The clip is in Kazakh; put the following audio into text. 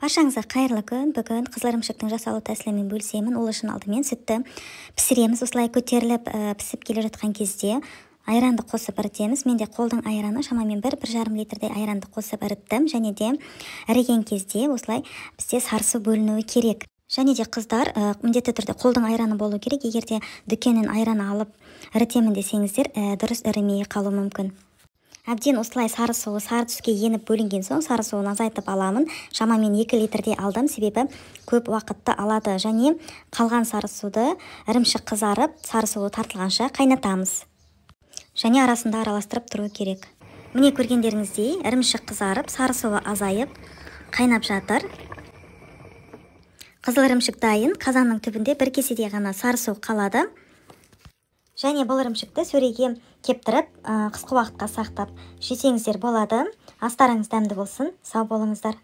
Баршаңызға қайырлы күн. Бүгін қызыл ірімшіктің жасалу тәсілімен бөлісемін. Ол үшін алдымен сүтті пісіреміз. Осылай көтеріліп пісіп келе жатқан кезде айранды қосып ірітеміз. Менде қолдың айраны, шамамен 1-1,5 литрдей айранды қосып іріттім. Және де іріген кезде осылай бізде сары су бөлінуі керек. Және де, қыздар, міндетті түрде қолдың айраны болу керек. Егер де дүкеннен айран алып ірітемін десеңіздер, дұрыс ірімей қалуы мүмкін. Әбден осылай сары суы сары түске еніп бөлінген соң, сары суын азайтып аламын. Шамамен 2 литрдей алдым, себебі көп уақытты алады. Және қалған сары суды ірімшік қызарып, сары суы тартылғанша қайнатамыз. Және арасында араластырып тұру керек. Міне, көргендеріңіздей, ірімшік қызарып, сары суы азайып, қайнап жатыр. Қызыл ірімшік дайын. Қазанның түбінде бір кеседей ғана сары су қалады. Және бұл ірімшікті сөреге кептіріп, қысқы уақытқа сақтап жесеңіздер болады. Астарыңыз дәмді болсын, сау болыңыздар.